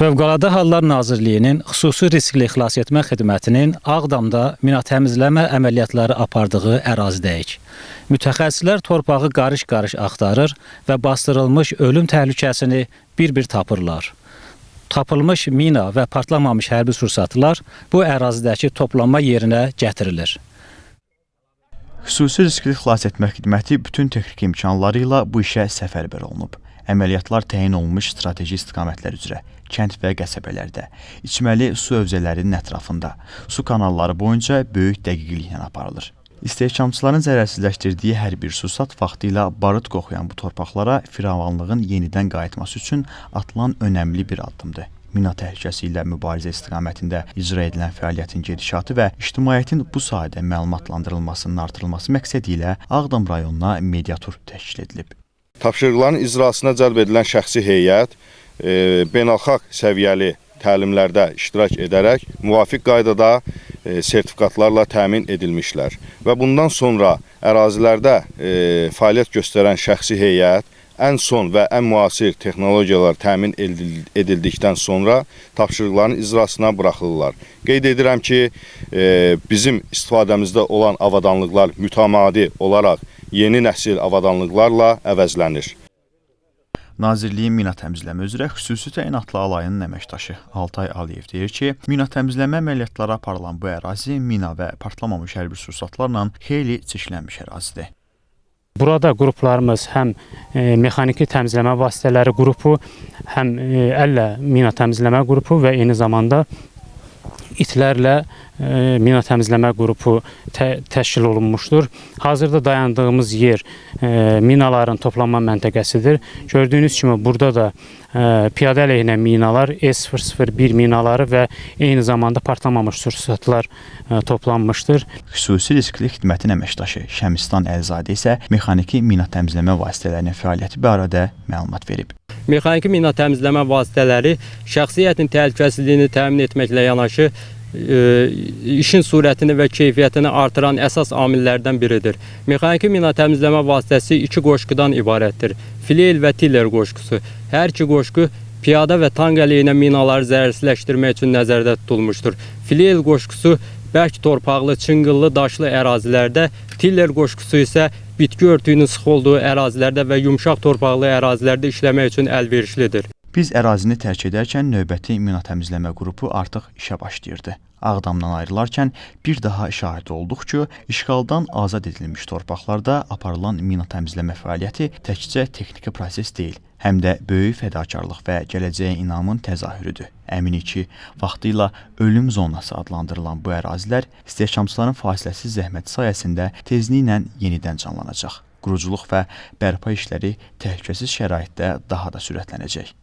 Fövqəladə Hallar Nazirliyinin xüsusi riskli xilasetmə xidmətinin Ağdamda mina təmizləmə əməliyyatları apardığı ərazidəyik. Mütəxəssislər torpağı qarış-qarış axtarır və bastırılmış ölüm təhlükəsini bir-bir tapırlar. Tapılmış mina və partlamamış hərbi sursatlar bu ərazidəki toplanma yerinə gətirilir. Xüsusi riskli xilasetmə xidməti bütün texniki imkanları ilə bu işə səfərbər olunub. Əməliyyatlar təyin olunmuş strateji istiqamətlər üzrə, kənd və qəsəbələrdə, içməli su hövzələrinin ətrafında, su kanalları boyunca böyük dəqiqliklə aparılır. İstehkamçıların zərərsizləşdirdiyi hər bir sursat vaxtilə barıt qoxuyan bu torpaqlara firavanlığın yenidən qayıtması üçün atılan önəmli bir addımdır. Mina təhlükəsi ilə mübarizə istiqamətində icra edilən fəaliyyətin gedişatı və ictimaiyyətin bu sahədə məlumatlandırılmasının artırılması məqsədi ilə Ağdam rayonuna mediatur təşkil edilib. Tapşırıqların icrasına cəlb edilən şəxsi heyət beynəlxalq səviyyəli təlimlərdə iştirak edərək müvafiq qaydada sertifikatlarla təmin edilmişlər və bundan sonra ərazilərdə fəaliyyət göstərən şəxsi heyət ən son və ən müasir texnologiyalar təmin edildikdən sonra tapşırıqların icrasına buraxılırlar. Qeyd edirəm ki, bizim istifadəmizdə olan avadanlıqlar mütəmadi olaraq yeni nəsil avadanlıqlarla əvəzlənir. Nazirliyin mina təmizləmə üzrə xüsusi təyinatlı alayının əməkdaşı Altay Aliyev deyir ki, mina təmizləmə əməliyyatları aparılan bu ərazi mina və partlamamış hərbi sursatlarla xeyli çirklənmiş ərazidir. Burada qruplarımız həm mexaniki təmizləmə vasitələri qrupu, həm əllə mina təmizləmə qrupu və eyni zamanda itlərlə mina təmizləmə qrupu təşkil olunmuşdur. Hazırda dayandığımız yer minaların toplanma məntəqəsidir. Gördüyünüz kimi burada da piyada əleyhinə minalar, S-001 minaları və eyni zamanda partlamamış sursatlar toplanmışdır. Xüsusi riskli xidmətin əməkdaşı Şəmistan Əlizadə isə mexaniki mina təmizləmə vasitələrinin fəaliyyəti barədə məlumat verib. Mexaniki mina təmizləmə vasitələri şəxsiyyətin təhlükəsizliyini təmin etməklə yanaşı işin sürətini və keyfiyyətini artıran əsas amillərdən biridir. Mexaniki mina təmizləmə vasitəsi iki qoşqudan ibarətdir. Flail və tiller qoşqusu. Hər iki qoşqu piyada və tank əleyhinə minaları zərərsizləşdirmək üçün nəzərdə tutulmuşdur. Flail qoşqusu bərk torpaqlı, çınqıllı, daşlı ərazilərdə, tiller qoşqusu isə bitki örtüyünün sıx olduğu ərazilərdə və yumşaq torpaqlı ərazilərdə işləmək üçün əlverişlidir. Biz ərazini tərk edərkən növbəti mina təmizləmə qrupu artıq işə başlayırdı. Ağdamdan ayrılarkən bir daha şahid olduq ki, işğaldan azad edilmiş torpaqlarda aparılan mina təmizləmə fəaliyyəti təkcə texniki proses deyil, həm də böyük fədakarlıq və gələcəyə inamın təzahürüdür. Əminik ki, vaxtilə ölüm zonası adlandırılan bu ərazilər istehkamçıların fasiləsiz zəhməti sayəsində tezliklə yenidən canlanacaq. Quruculuq və bərpa işləri təhlükəsiz şəraitdə daha da sürətlənəcək.